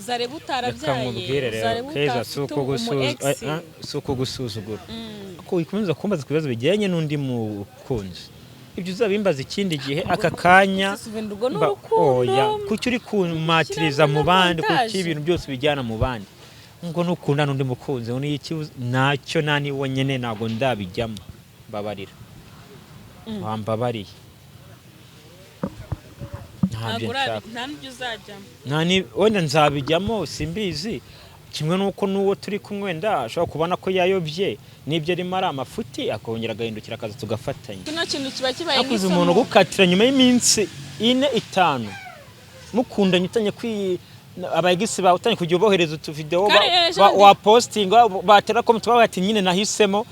Uzareba Reka utarabyaye, nkubwire rero uzareba Keza, si utafite umu ex. si ukugusuzugura, ko wikomeza kumbaza ku bibazo bijyanye n'undi mukunzi. Ibyo uzabimbaza ikindi gihe, aka kanya Urwo ni urukundo. Oya, kuki uri kumatiriza mu bandi? Kuki Montage. ibintu byose ubijyana mu bandi, ngo nukunda n'undi mukunzi, ngo ni iki? Ntacyo, nta niwo nyine, ntabwo ndabijyamo. Mbabarira, wambabariye, ntabyo Ntabwo nshaka. Nta n'ibyo uzajyamo. Nta ni wenda nzabijyamo, simbizi. Kimwe n'uko n'uwo turi kumwe wenda ashobora kubona ko yayobye n'ibyo arimo ari amafuti, akongera agahindukira, akaza tugafatanya. Kino kintu kiba kibaye Hakuze nk'isomo. umuntu ugukatira nyuma y'iminsi 4, 5 mukundanye, utanye kwi aba ex bawe, utanye kujya ubohereza utuvidewo, Kandi ejo bundi- wapostinga, batera comment bavuga ati nyine nahisemo,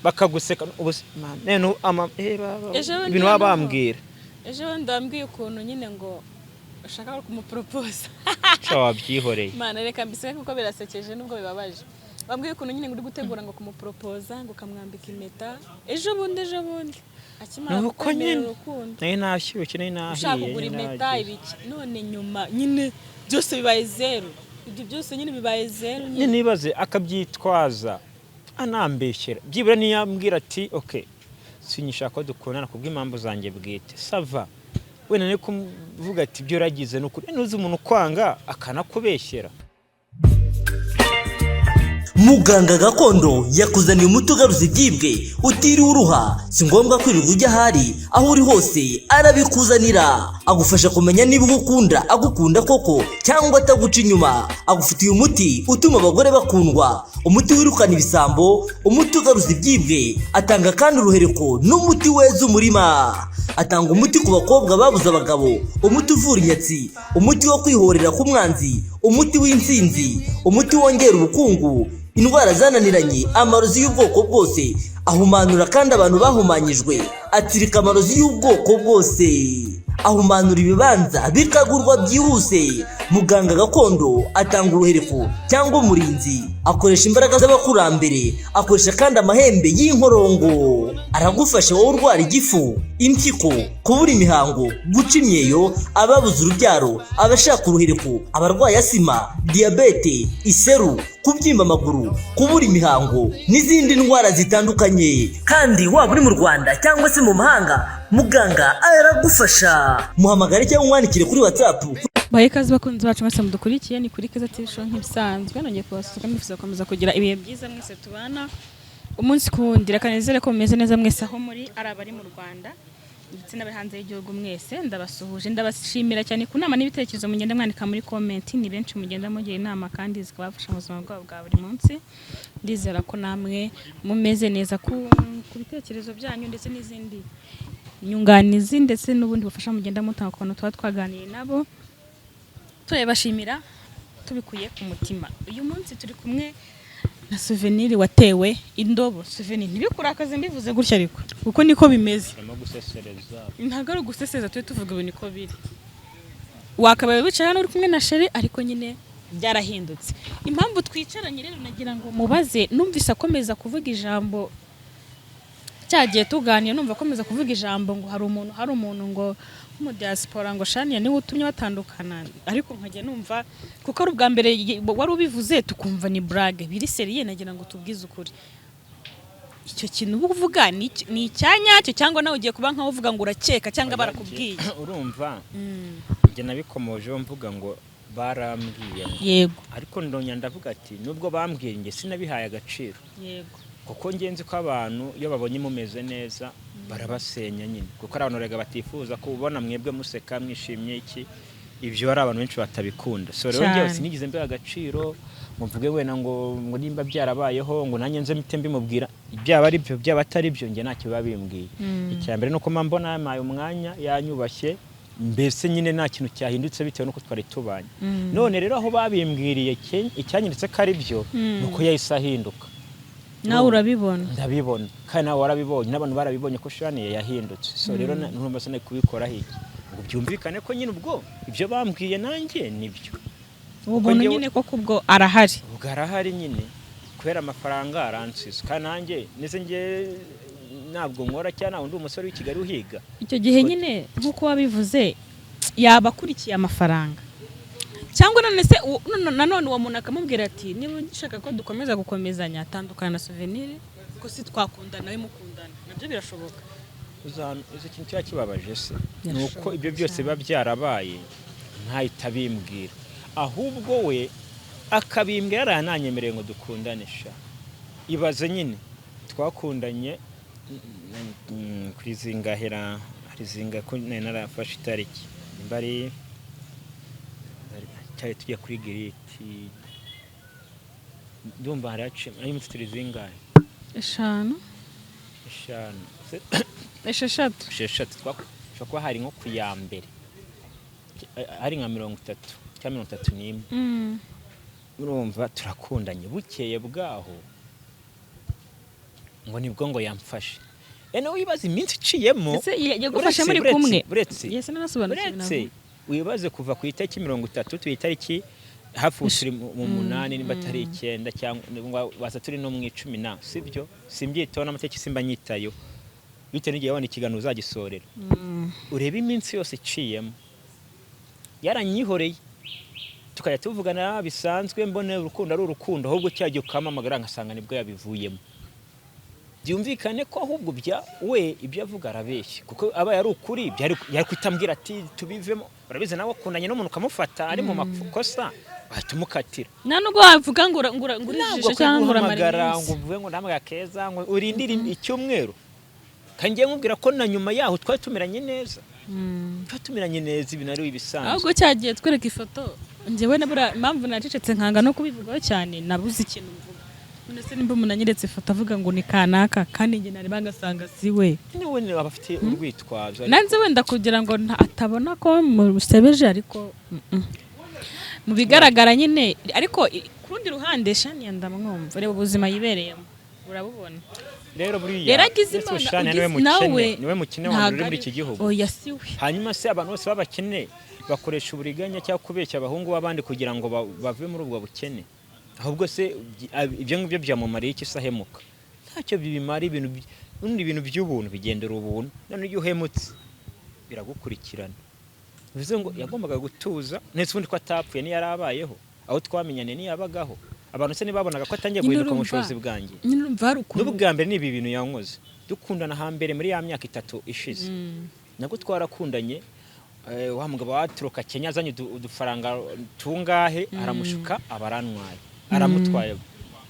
bakaguseka. Ubu man, none Ejo bundi ibintu baba noneho- bambwira. Ejo bundi wambwiye ukuntu nyine ngo ushaka kumuporopoza. Sha, wabyihoreye. Mana, reka mbiseke kuko birasekeje nubwo bibabaje. Wambwiye ukuntu nyine ngo uri gutegura ngo kumuporopoza, ngo ukamwambika impeta ejo bundi akimara Nuko kukwemerera nyine. urukundo. Nari nashyushye, nari nahiye. Ushaka kugura nari impeta, nagize. ibiki. None nyuma nyine byose bibaye zeru, ibyo byose nyine bibaye zeru nyine. Nyine nibaze akabyitwaza anambeshyera. Byibura niyo ambwira ati ok, sinyishaka ko dukundana kubw'impamvu zanjye bwite, ça va. Wenda ni kuvuga ati ibyo uragize ni ukuri. Nuzi umuntu ukwanga akanakubeshyera. Muganga gakondo yakuzaniye umuti ugaruza ibyibwe utiriwe uruha. Si ngombwa kwirirwa ujya ahari, aho uri hose arabikuzanira. Agufasha kumenya niba uwo ukunda agukunda koko cyangwa ataguca inyuma. Agufitiye umuti utuma abagore bakundwa, umuti wirukana ibisambo, umuti ugaruza ibyibwe. Atanga kandi uruhereko n'umuti weza umurima. Atanga umuti ku bakobwa babuze abagabo, umuti uvura inyatsi, umuti wo kwihorera k'umwanzi, umuti w'intsinzi, umuti wongera ubukungu, indwara zananiranye, amarozi y'ubwoko bwose. Ahumanura kandi abantu bahumanyijwe, atsirika amarozi y'ubwoko bwose, ahumanura ibibanza bikagurwa byihuse. Muganga gakondo atanga uruhereko cyangwa umurinzi, akoresha imbaraga z'abakurambere, akoresha kandi amahembe y'inkorongo. Aragufasha wowe urwara igifu, impyiko, kubura imihango, guca imyeyo, ababuze urubyaro, abashaka uruhereko, abarwaye asima, diyabete, iseru, kubyimba amaguru, kubura imihango n'izindi ndwara zitandukanye. Kandi waba uri mu Rwanda cyangwa se mu mahanga, muganga aragufasha. Muhamagare cyangwa umwandikire kuri WhatsApp. Bahe ikaze bakunzi bacu mwese mudukurikiye, ni kuri Keza TV Show nk'ibisanzwe. Nongeye kubasuhuza, mbifuza gukomeza kugira ibihe byiza mwese tubana umunsi ku wundi. Reka nizere ko mumeze neza mwese aho muri, ari abari mu Rwanda ndetse n'abari hanze y'igihugu, mwese ndabasuhuje. Ndabashimira cyane ku nama n'ibitekerezo mugenda mwandika muri comment. Ni benshi mugenda mugira inama kandi zikabafasha mu buzima bwabo bwa buri munsi. Ndizera ko namwe mumeze neza ku bitekerezo byanyu ndetse n'izindi nyunganizi ndetse n'ubundi bufasha mugenda mutanga ku bantu tuba twaganiye nabo. Turabashimira tubikuye ku mutima. Uyu munsi turi kumwe na Souvenir watewe indobo. Souvenir, ntibikurakaze mbivuze gutya, ariko kuko niko bimeze. Urimo gusesereza. Ntabwo ari uguseseza, tujye tuvuga ibintu niko biri. Wakabaye wicaye hano uri kumwe na chéri, ariko nyine byarahindutse. Impamvu twicaranye rero, nagira ngo mubaze. Numvise akomeza kuvuga ijambo cyagiye tuganira, numva akomeza kuvuga ijambo ngo hari umuntu ngo w'umudiyasipora, ngo Shania niwe utumye batandukana. Ariko nkajya numva, kuko ari ubwa mbere wari ubivuze, tukumva ni blague. Biri sérieux? Nagira ngo tubwize ukuri, icyo kintu uba uvuga ni icyanyacyo, cyangwa nawe ugiye kuba nkaho uvuga ngo urakeka cyangwa barakubwiye? Urumva, njye nabikomojeho mvuga ngo barambwiye ngo, ariko ndonya ndavuga ati nubwo bambwiye, njye sinabihaye agaciro, kuko ngenzi ko abantu iyo babonye mumeze neza barabasenya nyine, kuko ari abantu rega batifuza kubona mwebwe museka, mwishimye. Iki ibyo ari abantu benshi batabikunda. So rero njyewe sinigeze mbiha agaciro ngo mvuge wenda ngo nimba byarabayeho, ngo nanjye nze mpite mbimubwira. Byaba ari byo, byaba atari byo, njye ntacyo biba bimbwiye. Icya mbere ni uko mba mbona yampaye umwanya, yanyubashye, mbese nyine nta kintu cyahindutse bitewe n'uko twari tubanye. None rero aho babimbwiriye, icyanyeretse ko ari byo ni uko yahise ahinduka. Nawe urabibona. Ndabibona, kandi nawe warabibonye, n'abantu barabibonye ko Shani yahindutse. So rero ntumva sinari kubikoraho iki ngo byumvikane ko nyine ubwo ibyo bambwiye nanjye nibyo. Uwo muntu nyine koko ubwo arahari? Ubwo arahari nyine, kubera amafaranga aransiza, kandi nanjye ndetse njye ntabwo nkora cyane, ntabwo ndi umusore w'i Kigali uhiga. Icyo gihe nyine nk'uko wabivuze, yaba akurikiye amafaranga. Cyangwa none se nanone uwo muntu akamubwira ati: "Niba ushaka ko dukomeza gukomezanya, tandukana na Souvenir, ko si twakundana we mukundana." Nabyo birashoboka. Uzi ikintu kiba kibabaje se? Ni uko Birashoboka ibyo byose cyane. biba byarabaye ntahita abimbwira, ahubwo we akabimbwira yarananyemereye ngo dukundane. Sha, ibaze nyine, twakundanye kuri zingahera, hari zinga ko nari narafashe itariki, nimba ari cyari tujya kuri giriti, ndumva hari haciye ari iminsi turi zingahe? 5. 5. 6. 6. Twashobora kuba hari nko ku ya mbere, hari nka 30 cyangwa 31. Urumva turakundanye, bukeye bwaho ngo nibwo ngo yamfashe. Ene wibaza iminsi iciyemo. Ese yagufashe muri Uretse- kumwe? Uretse Yes, nanasobanukiwe. Uretse Nabwo. wibaze kuva ku itariki 30, tuye itariki hafi ubu turi mu 8, niba atari 9, cyangwa baza turi no mu 10 na sibyo, simbyitaho n'amatariki, simba nyitayo bitewe n'igihe wabona ikiganiro uzagisorera. Urebe iminsi yose iciyemo yaranyihoreye, tukajya tuvugana bisanzwe, mbona urukundo ari urukundo, ahubwo cyagiye ukampamagara ngasanga nibwo yabivuyemo. Byumvikane ko ahubwo bya we ibyo avuga arabeshya, kuko aba yari ukuri byari yari kutambwira ati tubivemo. Urabizi nawe akundanye n'umuntu ukamufata ari mu makosa, wahita umukatira. Nta nubwo wavuga ngo ngo Ntabwo urijijisha cyangwa ngo uramara guhamagara ngo iminsi. uvuge ngo ndahamagara Keza ngo urindire icyumweru, kandi ngiye nkubwira ko na nyuma yaho twari tumeranye neza. Twari tumeranye neza, ibintu ari ibisanzwe. Ahubwo cyagiye twereka ifoto, njyewe nabura impamvu nacecetse nkanga no kubivugaho cyane, nabuze ikintu mvuga. None se nimba umuntu anyeretse ifoto avuga ngo ni kanaka, kandi njye nareba ngasanga si we? Niwe aba afite urwitwazo. Nanze wenda kugira ngo atabona ko musebeje, ariko mu bigaragara nyine. Ariko ku rundi ruhande Shania ndamwumva, reba ubuzima yibereyemo, urabubona. Rero buriya Rero agize Yesu, Imana, Shania niwe ugize nawe mukene, niwe mukene wa mbere uri ntabwo muri iki gihugu. Oya, si we. Hanyuma se abantu bose b'abakene bakoresha uburiganya cyangwa kubeshya abahungu b'abandi kugira ngo bave muri ubwo bukene? Ahubwo se ibyo ngibyo byamumariye iki se ahemuka? Ntacyo bibimara. Ibintu ubundi ibintu by'ubuntu bigendera ubuntu, none iyo uhemutse biragukurikirana. Bivuze ngo yagombaga gutuza ndetse ubundi ko atapfuye niyo yari abayeho, aho twamenyane niyabagaho, abantu se ntibabonaga ko atangiye Nyine guhinduka mu urumva- bushobozi bwanjye? Nyine urumva hari ukuntu N'ubwa mbere ni ibi bintu yankoze dukundana hambere muri ya myaka 3 ishize, nabwo twarakundanye. Wa mugabo waturuka Kenya azanye udufaranga tungahe, aramushuka, aba arantwaye, aramutwaye,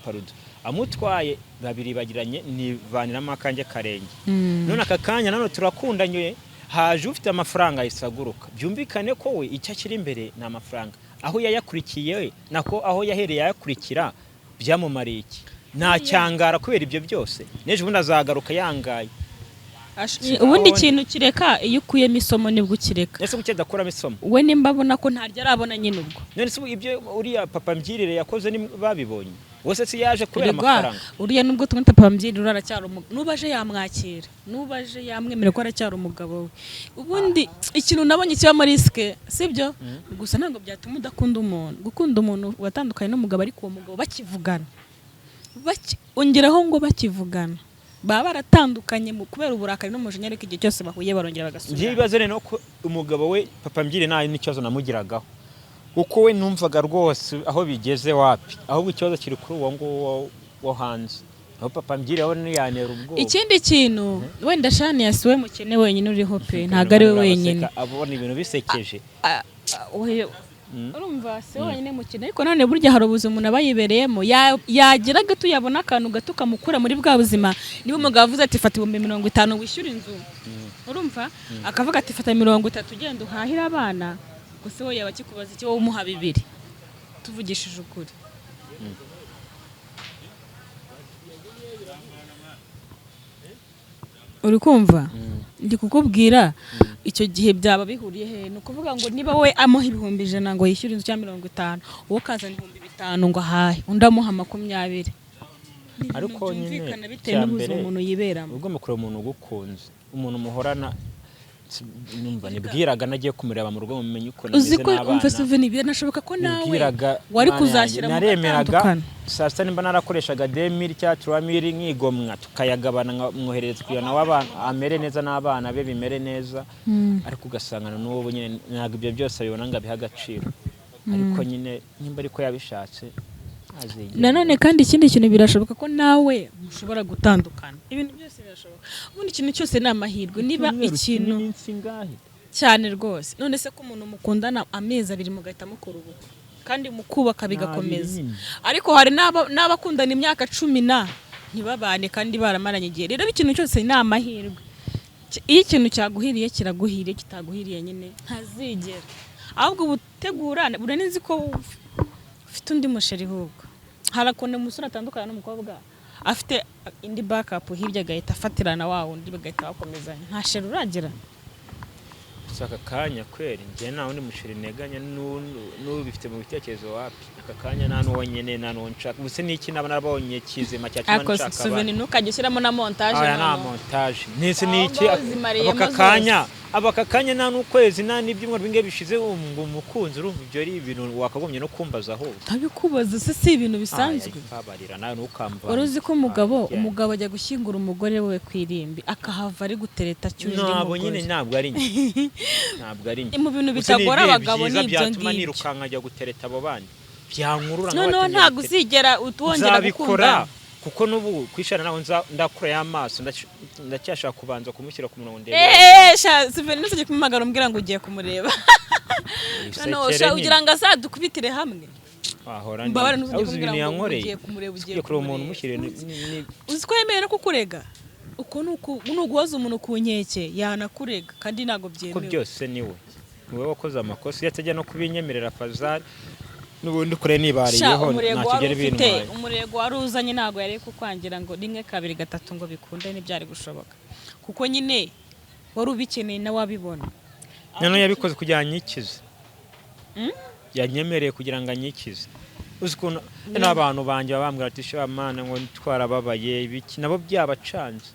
parudo, amutwaye babiri bagiranye, nivaniramo akanjye karenge. None aka kanya none turakundanye, haje ufite amafaranga ahise aguruka. Byumvikane ko we icyo akiri imbere ni amafaranga. Aho yayakurikiye we, nako aho yahereye ayakurikira, byamumariye iki? Nta cyangara kubera ibyo byose, n'ejo bundi azagaruka yangaye. Ubundi ikintu kireka iyo ukuyemo isomo, nibwo ukireka. Ese kuki adakuramo isomo? We nimba abona ko ntaryo arabona nyine ubwo. None se ubu ibyo uriya papa Mbyirire yakoze ni babibonye wose, si yaje kubera Erega, amafaranga? Uriya nubwo tumwita papa Mbyirire, aracyari umugabo. Nuba aje yamwakira, nuba aje yamwemera ko aracyari umugabo we. Ubundi ikintu nabonye kibamo risque, sibyo gusa, ntabwo byatuma udakunda umuntu. Gukunda umuntu watandukanye n'umugabo, ariko uwo mugabo bakivugana, ongeraho ngo bakivugana, baba baratandukanye kubera uburakari n'umujinya, ariko igihe cyose bahuye barongera Ngiye bagasubirana. Ibibazo rero ko umugabo we papa Mbyirire nta n'ikibazo namugiragaho, kuko we numvaga rwose aho bigeze wapi, ahubwo ikibazo kiri kuri uwo nguwo wo hanze, aho papa Mbyirire we ntiyanera ubwoba. Ikindi kintu wenda, Shani si we mukene wenyine uriho pe, ntabwo ari we wenyine. Abona ibintu bisekeje. Urumva si we wenyine mukene, ariko none burya hari ubuzima umuntu aba yibereyemo, yagira gato yabona akantu gato kamukura muri bwa buzima. Niba umugabo avuze ati: "Fata 50,000 wishyure inzu," urumva akavuga ati: "Fata 30 ugenda uhahire abana," gusa we yaba akikubaza icyo wowe umuha 2, tuvugishije ukuri. Uri kumva ndi kukubwira, icyo gihe byaba bihuriye he? Ni ukuvuga ngo niba we amuha 100,000 ngo yishyure inzu cyangwa 50, wowe ukazana 5000 ngo ahahe, undi amuha 20. Ni ibintu Ariko nyine byumvikana bitewe icya n'ubuzima mbere, umuntu yiberamo. Ugomba kureba umuntu ugukunze, umuntu muhorana. Numva nibwiraga nagiye kumureba mu rugo mumenye ukuntu Uzi ameze ko umva n'abana. Souvenir, biranashoboka ko nawe Nibwiraga, wari Mana kuzashyira yanjye, mu naremeraga gatandukana. Saa sita nimba narakoreshaga 2000 cyangwa 3000, nkigomwa tukayagabana, nkamwoherereza kugira nawe abana amere neza n'abana be bimere neza, ariko ugasanga n'ubu nyine ntabwo ibyo byose abibona ngo abihe agaciro. Ariko nyine nimba ariko yabishatse azigera. Nanone kandi ikindi kintu, birashoboka ko nawe mushobora gutandukana. Ibintu byose birashoboka. Ubundi ikintu cyose ni amahirwe. Niba Icyumweru ikintu kimwe, iminsi ingahe? Cyane rwose. None se ko umuntu mukundana amezi 2 mugahita mukora ubukwe, kandi mukubaka bigakomeza? Nyine. Ariko hari n'abakundana imyaka 10 na ntibabane kandi baramaranye igihe. Rero ikintu cyose ni amahirwe. Iyo ikintu cyaguhiriye kiraguhiriye, kitaguhiriye nyine ntazigera. Ahubwo uba utegura. Uranizi ko ufite undi musheri. Ahubwo hari ukuntu umusore atandukana n'umukobwa afite indi backup hirya, agahita afatirana wa wundi, bagahita bakomezanya. Nta sheri uragira? Gusa aka kanya kweri njye nta wundi musheri nteganya n'ubifite mu bitekerezo, wapi. Aka kanya nta n'uwo nyene, nta n'uwo nshaka. Ubuse n'iki naba narabonye kizima cyatuma Ariko nshaka Suveni, abandi? ntukajya ushyiramo na montage. Aya nta Noneho. montage nese Aho n'iki? ngaho zimariyemo Aka zose. kanya, aba aka kanya nta n'ukwezi nta n'ibyumweru bingahe bishize ngo umukunzi. Urumva ibyo ari ibintu wakagombye no kumbaza ahubwo. Ntabikubaza se? Si ibintu bisanzwe? Aya, mbabarira nawe ntukamva. Wari uzi ko umugabo ajya gushyingura umugore we ku irimbi, akahava ari gutereta acyuje undi Ntabwo nyine mugore? Ntabwo ari njye, ntabwo ari njye. Mu bintu Gusa ni bitagora ibihe abagabo byiza ni ibyo byatuma ngibyo. nirukanka njya gutereta abo bandi byankurura Noneho nkabatinya ntabwo gutereta. uzigera wongera Nzabikora gukundana. kuko n'ubu kwishana nawe ndakura y'amaso, ndacyashaka kubanza kumushyira ku murongo ndebe. Eee sha Suveni, ntuzajye kumuhamagara umbwira ngo ugiye kumureba. Noneho Isekere sha nyine. ugira ngo azadukubitire hamwe. Wahora Mbabare, nyine. ntuzajye Uzi kumbwira ibintu ngo yankoreye? ugiye kumureba, ugiye Ugiye kureba umuntu kumureba. umushyire Uzi ko yemewe no kukurega? Uko ni uguhoza umuntu ku nkeke, yanakurega kandi ntabwo Ko byemewe. byose niwe wakoze amakosa. Iyo atajya no kubinyemerera fazari, n'ubundi kure Sha nibariyeho umurego ntacyo wari byari ufite, bintwaye. umurego wari uzanye, ntabwo yari kukwangira ngo rimwe, kabiri, gatatu ngo bikunde. Ntibyari gushoboka kuko nyine wari ubikeneye nawe wabibona. Noneho yabikoze kugira ngo anyikize. Yanyemereye kugira ngo anyikize. Uzi ukuntu n'abantu banjye baba bambwira ati: "Sha mana," ngo twarababaye ibiki, nabo byabacanze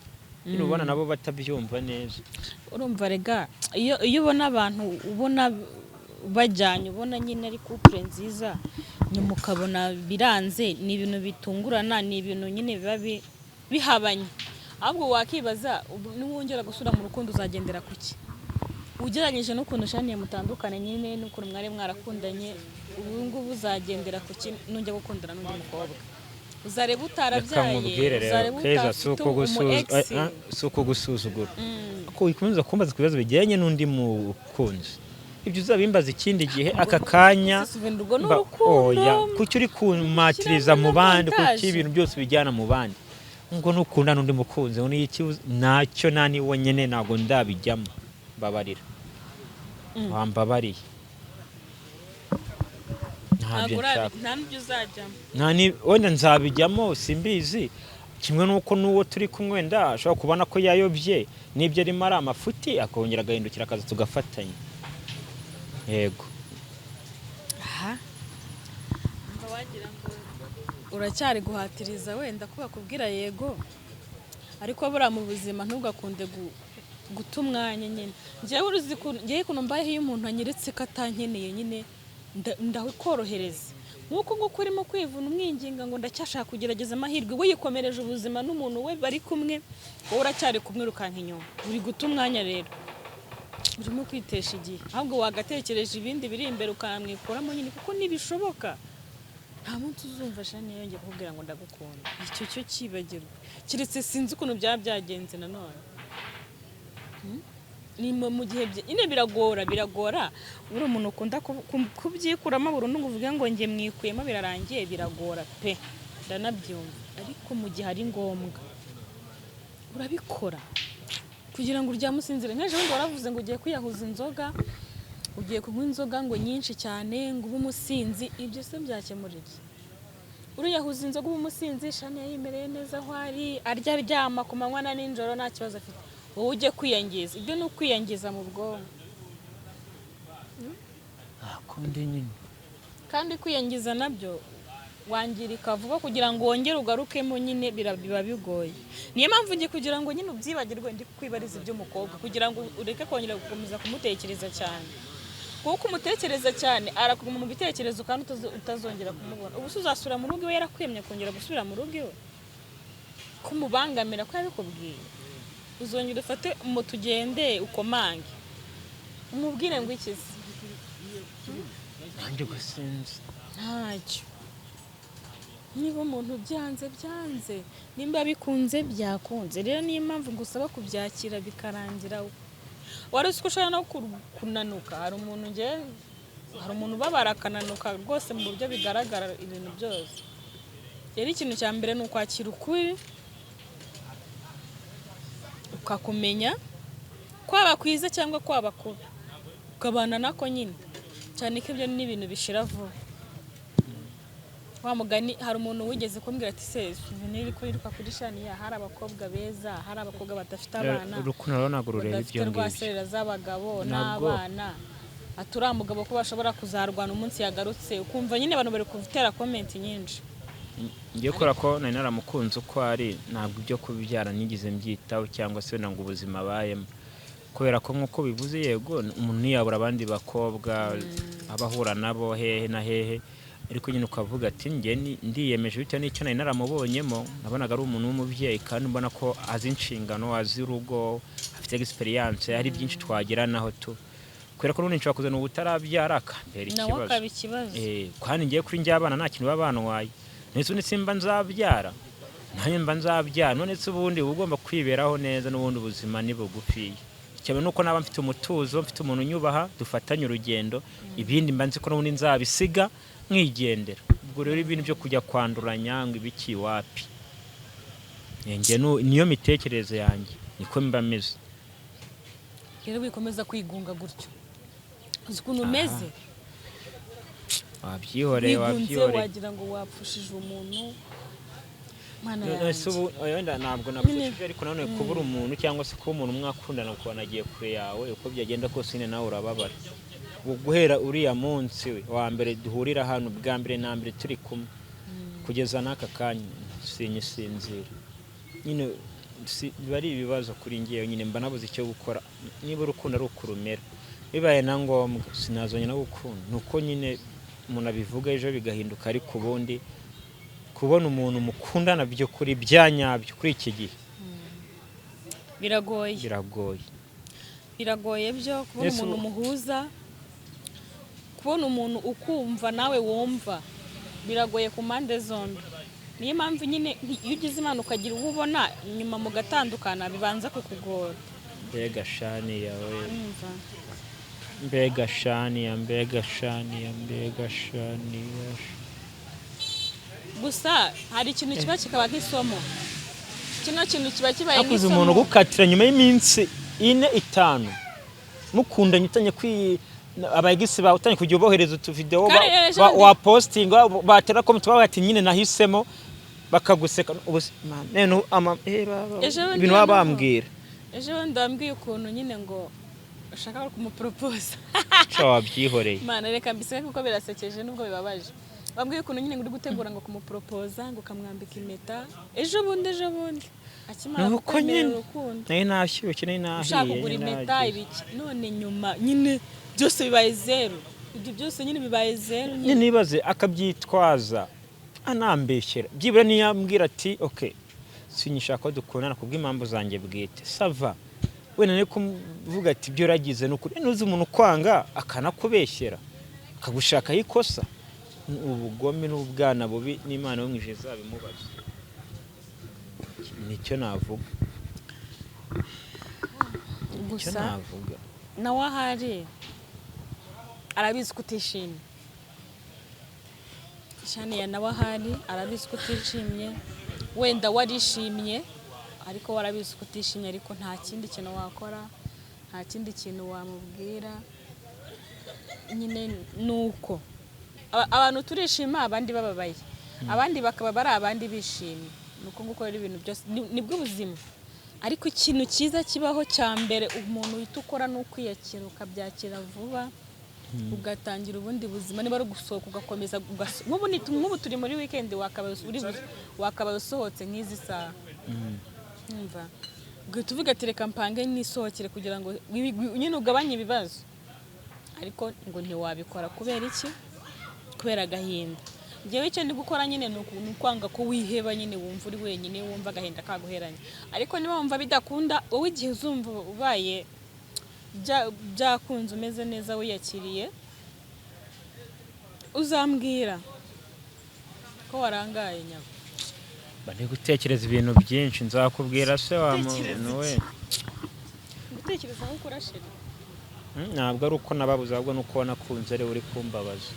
nyine, ubona nabo batabyumva neza. Urumva rega, iyo ubona abantu ubona bajyanye, ubona nyine ari couple nziza, nyuma ukabona biranze, ni ibintu bitungurana, ni ibintu nyine biba bihabanye. Ahubwo wakibaza, ubu niwongera gusubira mu rukundo uzagendera ku ki, ugereranyije n'ukuntu Shaniye mutandukane nyine n'ukuntu mwari mwarakundanye? Ubu ngubu uzagendera ku ki nujya gukundana n'undi mukobwa? Uzareba Reka utarabyaye, nkubwire rero uzareba Keza, si utafite uko umu ex. si uko gusuzugura ko wikomeza kumbaza ku bibazo bijyanye n'undi mukunzi. Ibyo uzabimbaza ikindi gihe. Aka kanya Urwo ni urukundo. Oya, kuki uri kumatiriza mu bandi? Kuki Montage. ibintu byose ubijyana mu bandi, ngo nukunda n'undi mukunzi, ngo niki? Ntacyo, nta niwo nyine, ntabwo ndabijyamo. Mbabarira, wambabariye, ntabyo Ntabwo nshaka. nta n'ibyo uzajyamo. Nta ni wenda nzabijyamo simbizi. Kimwe n'uko n'uwo turi kumwe wenda ashobora kubona ko yayobye n'ibyo arimo ari amafuti, akongera agahindukira akaza tugafatanya, yego. Aha mba wagira ngo uracyari guhatiriza wenda ko bakubwira yego, ariko buriya mu buzima ntugakunde guta umwanya nyine. Njyewe uruzi ukuntu njyewe ukuntu mbayeho, iyo umuntu anyeretse ko atankeneye nyine ndakorohereza. Nk'uko nguko urimo kwivuna umwinginga ngo ndacyashaka kugerageza amahirwe, we yikomereje ubuzima n'umuntu we bari kumwe, wowe uracyari kumwirukanka inyuma. Uri guta umwanya rero, urimo kwitesha igihe. Ahubwo wagatekereje ibindi biri imbere ukanamwikuramo nyine, kuko ntibishoboka. Nta munsi uzumva Shani yongeye kukubwira ngo ndagukunda. Icyo cyo cyibagirwa, keretse sinzi ukuntu byaba byagenze nanone. Ni mu gihe nyine biragora, biragora. Uri umuntu ukunda kubyikuramo burundu ngo uvuge ngo njye mwikuyemo birarangiye, biragora pe, ndanabyumva. Ariko mu gihe ari ngombwa urabikora kugira ngo uryame usinzire. Nk'ejo bundi waravuze ngo ugiye kwiyahuza inzoga, ugiye kunywa inzoga ngo nyinshi cyane, ngo ube umusinzi. Ibyo se byakemura iki? Uriyahuza inzoga ube umusinzi, Shani yimereye neza aho ari, arya, aryama ku manywa na nijoro, nta kibazo afite. Wowe ujye kwiyangiza. Ibyo ni ukwiyangiza mu bwonko. Kundi nyine. Kandi kwiyangiza nabyo wangirika vuba. Kugira ngo wongere ugarukemo nyine biba bigoye. Niyo mpamvu njye kugira ngo nyine ubyibagirwe ndi kwibariza iby'umukobwa, kugira ngo ureke kongera gukomeza kumutekereza cyane, kuko umutekereza cyane arakuguma mu bitekerezo kandi utazongera kumubona. Ubu se uzasubira mu rugo iwe yarakwemye kongera gusubira mu rugo iwe kumubangamira ko yabikubwiye? Uzongera ufate moto ugende ukomange umubwire ngo iki se? Nanjye ubwo sinzi. Ntacyo. Niba umuntu byanze byanze, nimba bikunze byakunze. Rero niyo mpamvu ngusaba kubyakira bikarangira. Wari uzi ko ushobora no kunanuka? Hari umuntu, nge hari umuntu ubabara akananuka rwose mu buryo bigaragara ibintu byose. Rero ikintu cya mbere ni ukwakira ukuri, ukakumenya, kwaba kwiza cyangwa kwaba kubi, ukabana nako nyine, cyane ko ibyo ni ibintu bishira vuba. Wa mugani, hari umuntu wigeze kumbwira ati: "Se niri kwiruka kuri Shaniya, hari abakobwa beza, hari abakobwa badafite abana, Urukundo rero ntabwo rureba badafite ibyo ngibyo. rwaserera z'abagabo Ntabwo. n'abana." Ati: "Uriya mugabo ko bashobora kuzarwana umunsi yagarutse?" Ukumva nyine abantu bari gutera comment nyinshi. Ngiye kubera ko nari naramukunze uko ari, ntabwo ibyo kubyara nigeze mbyitaho cyangwa se wenda ngo ubuzima abayemo, kubera ko nk'uko bivuze, yego, umuntu ntiyabura abandi bakobwa aba ahura nabo hehe na hehe, ariko nyine ukavuga ati: "Njye ndiyemeje bitewe n'icyo nari naramubonyemo." Nabonaga ari umuntu w'umubyeyi kandi mbona ko azi inshingano, azi urugo, afite experience, hari byinshi twagiranaho tu, kubera ko n'ubundi nshobora kuzana ubutarabyara akambera Nawe ikibazo. akaba ikibazo. Kandi ngiye kuri njye abana nta kintu baba bantwaye, ndetse ubundi simba nzabyara, nanjye mba nzabyara. None se ubundi uba ugomba kwiberaho neza, n'ubundi ubuzima ni bugufiya. Cyane nuko naba mfite umutuzo, mfite umuntu unyubaha, dufatanye urugendo, ibindi mba nzi ko n'ubundi nzabisiga nkigendera. Ubwo rero ibintu byo kujya kwanduranya ngo ibiki, wapi. Njye niyo mitekerereze yanjye, niko mba meze. Rero wikomeza kwigunga gutyo, uzi ukuntu umeze? Wabyihoreye. Wigunze. Wabyihoreye. Wagira ngo wapfushije umuntu, Mana None se yanjye. ubu wenda ntabwo napfushije, ariko nanone kubura umuntu cyangwa se kuba umuntu mwakundana ukabona agiye kure yawe, uko byagenda kose nyine nawe urababara. Ubu guhera uriya munsi we wa mbere duhurira hano bwa mbere na mbere turi kumwe kugeza n'aka kanya sinyisinzira nyine, biba ari ibibazo kuri ngewe nyine, mba nabuze icyo gukora. Niba urukundo ari ukurumera, bibaye na ngombwa sinazongera no gukunda. Ni uko nyine umuntu abivuga ejo bigahinduka, ariko ubundi kubona umuntu mukundana by'ukuri bya nyabyo kuri iki gihe Biragoye. Biragoye. Biragoye byo kubona Yes, umuntu muhuza, kubona umuntu ukumva nawe wumva, biragoye ku mpande zombi. Niyo mpamvu nyine iyo ugize Imana ukagira uwo ubona nyuma mugatandukana, bibanza kukugora. Mbega Shaniya we! Urumva? Mbega Shaniya, mbega Shaniya, mbega Shaniya! Gusa hari ikintu kiba kikaba nk'isomo, kino kintu kiba kibaye Hakuze umuntu nk'isomo. ugukatira nyuma y'iminsi 4, 5 mukundanye, utanye kwi abayigisi bawe, utanye kujya ubohereza utuvidewo, Kandi ejo bundi- wapostinga, batera comment bavuga ati: "Nyine nahisemo," bakaguseka. Ubu man, none Ejo bundi ibintu baba noneho- bambwira. Ejo bundi wambwiye ukuntu nyine ngo ushaka kumuporopoza. Sha, wabyihoreye. Mana, reka mbiseke kuko birasekeje nubwo bibabaje. Wambwiye ukuntu nyine ngo uri gutegura ngo kumuporopoza, ngo ukamwambika impeta ejo bundi, ejo bundi akimara Nuko kukwemerera nyine. urukundo. Nari nashyushye, nari nahiye. Ushaka kugura nari impeta, nagize. ibiki, none nyuma nyine byose bibaye zeru, ibyo byose nyine bibaye zeru nyine. Nyine nibaze akabyitwaza anambeshyera. Byibura niyo ambwira ati: "Ok, sinyishaka ko dukundana kubw'impamvu zanjye bwite," ça va, wenda ni kuvuga ati ibyo uragize ni ukuri. Nuzi umuntu ukwanga akanakubeshyera, akagushakaho ikosa, ni ubugome n'ubwana bubi, n'Imana yo mu ijuru izabimubaza. Nicyo navuga, icyo Gusa navuga. nawe ahari arabizi ko utishimye. Shaniya, nawe ahari arabizi ko utishimye. Wenda warishimye ariko warabizi ko utishimye, ariko nta kindi kintu wakora, nta kindi kintu wamubwira nyine. Ni uko abantu turishima abandi bababaye, abandi bakaba bari abandi bishimye. Ni uko nguko rero ibintu byose nibwo buzima. Ariko ikintu cyiza kibaho cya mbere umuntu uhita ukora ni ukwiyakira, ukabyakira vuba, ugatangira ubundi buzima. Niba ari ugusohoka ugakomeza, nk'ubu turi muri weekend, wakabaye usohotse nk'izi saha. Umva, ugahita uvuga ati: "Reka mpange nisohokere," kugira ngo nyine ugabanye ibibazo. Ariko ngo ntiwabikora kubera iki? Kubera agahinda. Njyewe icyo ndi gukora nyine ni ukwanga ko wiheba nyine, wumva uri wenyine, wumva agahinda kaguheranye. Ariko niba wumva bidakunda wowe, igihe uzumva ubaye byakunze, umeze neza, wiyakiriye. Uzambwira ko warangaye nyabo. Mba ndi gutekereza ibintu byinshi, nzakubwira se wa Gutekereza muntu we. Gutekereza aho ukora, chéri. Ntabwo ari uko nababuze, ahubwo ni uko nakunze ari we uri kumbabaza.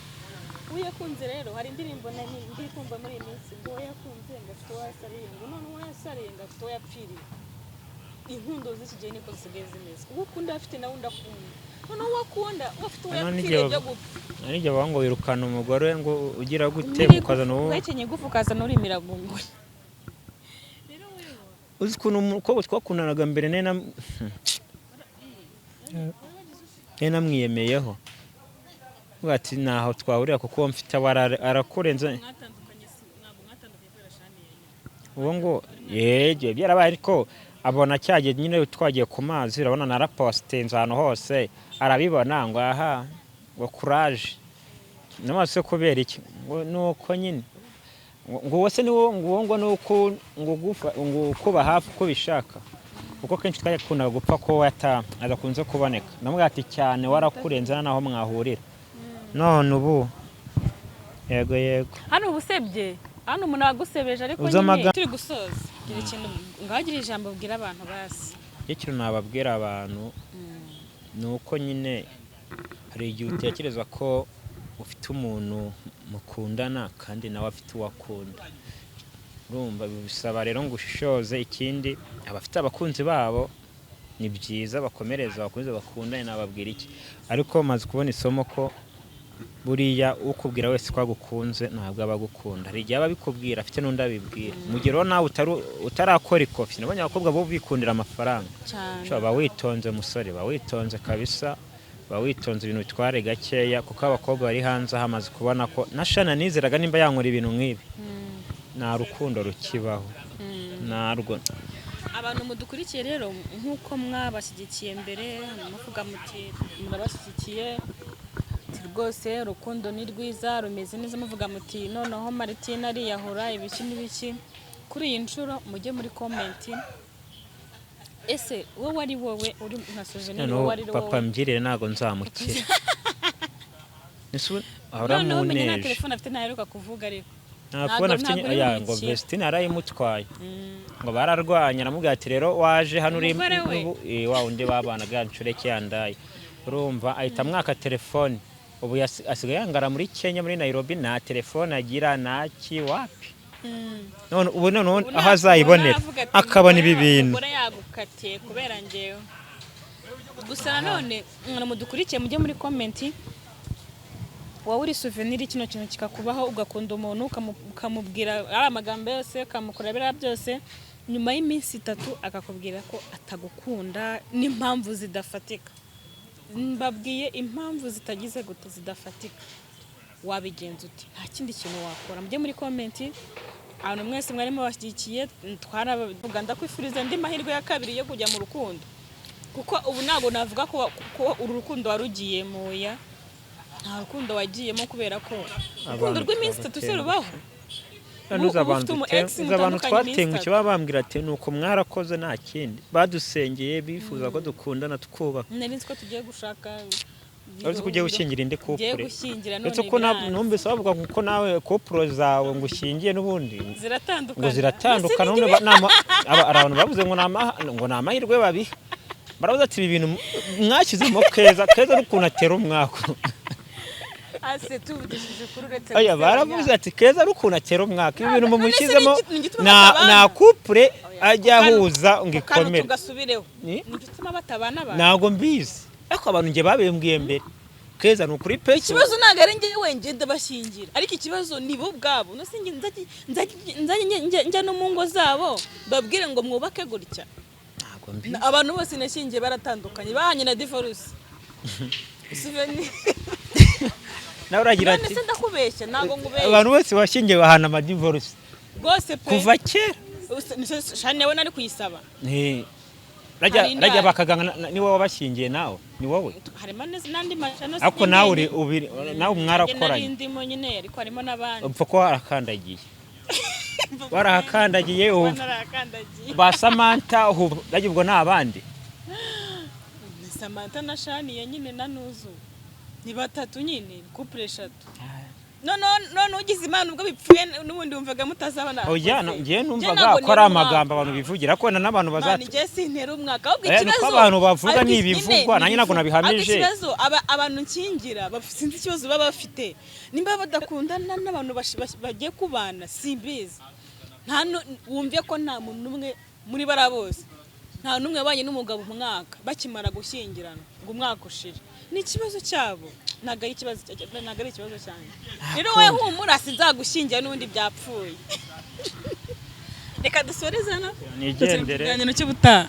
Uwo yakunze rero, hari indirimbo ndi kumva muri iyi minsi ngo uwo yakunze ngo afite uwo yasariye, ngo none uwo yasariye ngo afite uwo yapfiriye. Inkundo z'iki gihe niko zisigaye zimeze. Uwo ukunda afite nawe undi akunda, noneho uwo akunda uwo afite uwo Nanone yapfiriye igihe byo gupfa. Hari igihe bavuga ngo wirukana umugore ngo ugira gute, ukazana uwo. Uhekenye igufu ukazana urimiragungura rero wewe. Uzi ukuntu umukobwa twakundanaga mbere nari namwiyemeyeho. Mvuga ati ntaho twahurira kuko uwo mfite aba arakurenze. Mwatandukanye si ntabwo mwatandukanye kubera shani yenye? Uwo ngo yegeye byarabaye, ariko abona cyagiye nyine twagiye ku mazi, urabona narapositinze ahantu hose, arabibona ngo aha ngo kuraje n'amaso kubera iki, ngo nuko nyine ngo uwo se niwo ngo uwo ngo nuko ngo gufa ngo kuba hafi uko ubishaka, kuko kenshi twajya kundaga gupfa ko ata adakunze kuboneka. Namubwira ati cyane warakurenze nta naho mwahurira none ubu, yego yego. Hano uba usebye, hano umuntu agusebeje, ariko Uzi nyine turi gusoza, gira ikintu ngaho, ijambo ubwira abantu basi. Ikintu nababwira abantu ni uko nyine hari igihe utekereza ko ufite umuntu mukundana kandi nawe afite uwo akunda. Urumva bisaba rero ngo ushishoze. Ikindi, abafite abakunzi babo ni byiza, bakomereza bakomeze bakundane. Nababwira iki? Ariko maze kubona isomo ko buriya ukubwira wese ko agukunze ntabwo aba agukunda. Hari igihe aba abikubwira afite n'undi abibwira. Mu gihe rero nawe utarakora ikofi, nabonye abakobwa bo bikundira amafaranga. Cyane. Sha, ba witonze musore, ba witonze kabisa, ba witonze, ibintu bitware gakeya, kuko abakobwa bari hanze aha amaze kubona ko na shana nizeraga nimba yankora ibintu nk'ibi, nta rukundo rukibaho narwo. Abantu mudukurikiye rero, nk'uko mwabashyigikiye mbere muvuga muti murabashyigikiye, ati rwose urukundo ni rwiza, rumeze neza, muvuga muti noneho Martine ariyahura ibiki n'ibiki, kuri iyi nshuro mujye muri comment. Ese wowe ari wowe uri nka souvenir, Noneho wowe ari papa wowe mbyirire, ntabwo nzamukira. Ese ubu ahora Noneho umenye nta muneje. telefone afite, ntaheruka kuvuga ariko. Nta phone afite. Ntabwo uri Ya ngo bumukire. Vestine yarayimutwaye, ngo bararwanye, aramubwira ati rero waje hano uri Umugore we? Wa wundi babanaga ya nshoreke yandaye, urumva ahita amwaka telefone. Ubu asigaye yangara muri Kenya, muri Nairobi, nta telefone agira, nta ki wapi. None ubu noneho Ubu aho azayibonera navuga ati, akabona ibi bintu. Umugore yagukatiye kubera njyewe gusa. Nanone mwana mudukurikiye, mujye muri comment. Wowe uri souvenir, kino kintu kikakubaho, ugakunda umuntu, ukamubwira ari amagambo yose, ukamukora biriya byose, nyuma y'iminsi 3 akakubwira ko atagukunda n'impamvu zidafatika, mbabwiye impamvu zitagize gute, zidafatika, wabigenza ute? Nta kindi kintu wakora. Mujye muri comment. Abantu mwese mwarimo bashyigikiye, twaravuga, ndakwifuriza andi mahirwe ya kabiri yo kujya mu rukundo, kuko ubu ntabwo navuga ko uru rukundo warugiyemo ya nta rukundo wagiyemo, kubera ko urukundo Abantu rw'iminsi 3 se rubaho? None Ubu uzi abantu ufite umu ex uzi abantu mutandukanye iminsi twatengushye 3. baba bambwira ati nuko mwarakoze, nta kindi, badusengeye bifuza ko dukundana tukubaka. Nari nzi ko tugiye gushaka. Uretse ko ugiye gushyingira indi Ngiye couple. gushyingira none Uretse ko biranze. numvise bavuga ko nawe couple zawe ngo ushyingiye n'ubundi Ziratandukana. ngo ziratandukana. Mbese None hari abantu bavuze ngo ngo ni amahirwe babiha. Baravuze ati ibi bintu mwashyizemo Keza, Keza n'ukuntu atera umwaku. Ase tuvugishije ukuri, uretse Oya, gusebanya. baravuze ati Keza n'ukuntu atera umwaku, ibi bintu None se mumushyizemo ni igituma nta batabana? Nta couple ajya Ako ahuza ngo Ako kantu ikomere. tugasubireho. Ni? Ni igituma batabana abantu? Ntabwo mbizi, ariko abantu njye babimbwiye mbere. Keza ni ukuri pe. Ikibazo ntabwo ari njyewe, njye ndabashyingira, ariko ikibazo ni bo ubwabo. No sinjye nzajya njya no mu ngo zabo babwire ngo mwubake gutya? Ntabwo mbizi. Abantu bose nashyingiye baratandukanye, bahanye na divorce. Souvenir. Nawe uragira None ati se ndakubeshya? Ntabwo ngubeshya. Abantu bose washyingiwe bahana amadivorce Rwose pe. kuva kera. Shani nawe nari kuyisaba. Rajya Hari rajya bakaganga ni wowe wabashyingiye, nawe ni wowe. Harimo n'andi mashano. Ariko nawe uri ubiri nawe Nari mwarakoranye. ndimo nyine, ariko harimo n'abandi. Upfa ko warakandagiye, warahakandagiye ubu. Narakandagiye. Ba Samantha ubu rajya ubwo ni abandi. Ni Samantha na Shaniya nyine na Nuzu, ni batatu nyine, couple eshatu. None ugize Imana ubwo bipfuye, n'ubundi wumvaga mutazabana. Oya, Njye njyewe numvaga ntabwo ko ari ntera amagambo umwaka. abantu bivugira, ko wenda n'abantu Mani, bazatu njye sintera umwaka, ahubwo Eh, ni uko ikibazo abantu bavuga ariko ni nyine ibivugwa, nanjye ntabwo ibivugwa. nabihamije. Ariko ikibazo abantu nkingira sinzi ikibazo baba bafite, nimba badakundana n'abantu bagiye kubana, simbizi. Nta wumve ko nta muntu n'umwe muri bariya bose, nta n'umwe wabanye n'umugabo umwaka bakimara gushyingirana ngo umwaka ushire. Ni ikibazo cyabo, ntabwo ari ikibazo cyanjye. Rero wowe humura, sinzagushyingira, n'ubundi byapfuye. Reka dusoreze hano. Nigendere. Ikiganiro cy'ubutaha.